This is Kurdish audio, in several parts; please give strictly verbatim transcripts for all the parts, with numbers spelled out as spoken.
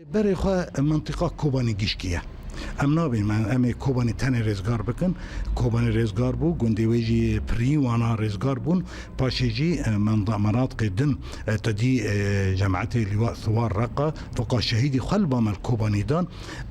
Berê xwe mentiqa Kobanî gişkî ye. Em nabên me, em ê Kobanî tenê rêzgar bikin. Kobanî rêzgar bû, gundê wê jî pirî wana rêzgar bûn. Paşê jî, e, menda-, menatiqê din, e, te dî, e, cemaetê Lîwa Siwar Reqa, foqa şehîdî xwe li ba me li Kobanî dan.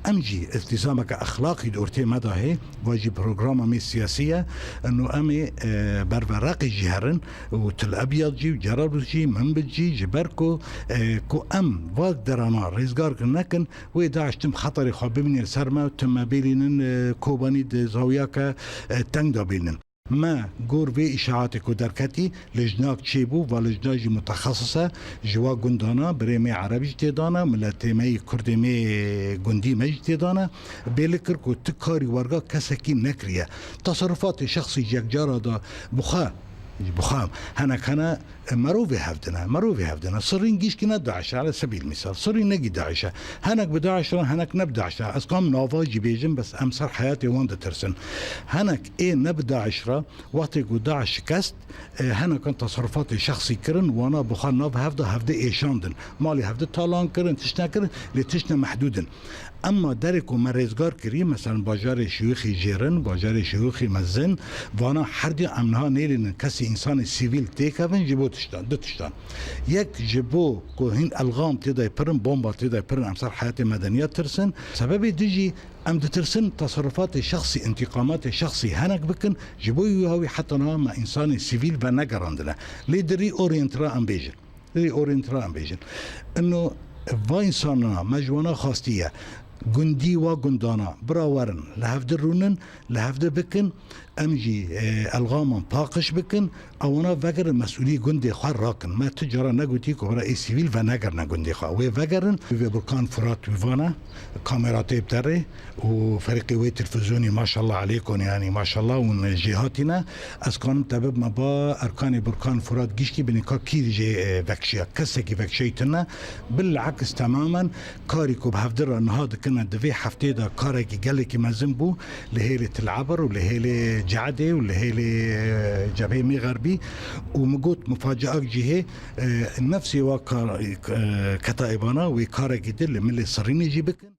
Em jî îltîzameke exlaqî di ortê me de hê. Va jî programa me siyasî ye. Eno em ê, e, berve Reqê jî herin û Til Ebyad jî û Cerabûs jî, Minbit jî, ji ber ku, e, ku em va derana rêzgar nekin, wê DAIŞ tim xeterê xwe bibîne li ser me, tim me bêlînin, e, Kobanî di zawiyeke, e, teng de bînin. Me gor vê îşaetê ku derketî, lijnak çêbû, va lijna jî mutexesis e, ji wa gundana, birê me Ereb jî tê dane, miletê me yî Kurdê me gundî me jî tê dane, bêli kir ku tu karî werga kesekî nekiriye. Teserrufatê şexsî ji yek cara da bi xwe, bi xwe, henek hene, e, merovê hevdine, merovê hevdine. Sirrîn gişkî ne DAIŞ e, ele sebil misal. Sirrîn negî DAIŞ e. Henek bi DAIŞ re, henek ne bi DAIŞ re. Ez kam nava jî bêjim, bes em ser heyatê wan ditirsin. Henek ê ne bi DAIŞ re, wextê ku DAIŞ şikest, e, henekan teserrufatê şexsî kirin, wana bi xwe nav hevda hevdê êşandin. Malê hevdê talan kirin, tişt nekirin, lê tişt ne mehdûd in. Emma derê ku me rêzgar kirî, mesela bajarê Şiyûxî Jêrin, bajarê Şiyûxî Mezin, vana herdî em niha nêlînin kesî însanê sivîl têkevin ji bo tiştan, du tiştan. Yek ji bo ku hîn elxam tê de pirin, bomba tê de pirin, em ser heyatê medeniya tirsin. Sebebê du jî em ditirsin teserrufatê şexsî, întîqamatê şexsî henek bikin, ji bo wî hawî heta niha me însanê sivîl venegerandine. Lê di rî orient re em bêjin. Rî orient re em bêjin. Ino va însana me ji wana xwestiye, gundî wa gundana, bira werin, li hevdi rûnin, li hevdi bikin, em jî, e, elxaman paqij bikin, ewana vegerin mesûlî gundê xwe rakin. Me tu cara negotî ku bira ê sivîl venegerine gundê xwe. Wê vegerin, wê Burkan Furat wî vane, kamera tê bi te rê û ferîqê wê televîzyonî maşallah aleykum, yanî maşallah hûn jêhatî ne. Ez kanim te bibime ba erkanê Burkan Furat gişkî binî ka kî jê, e, vekşiya. Kesekî vekşeyî tune. Bil'aks temamen karî ku bi hevdi re niha dikine di vê heftê de karekî gelekî mezin bû li hêlê Til Ebir û li hêlê Ceedê û li hêlê, e, Cebhê Mîxerbî û min got mufaciak jî hê, e, nefsê wa kar, e, keta êbana wê karekî di li milê Sirînê jî bikin.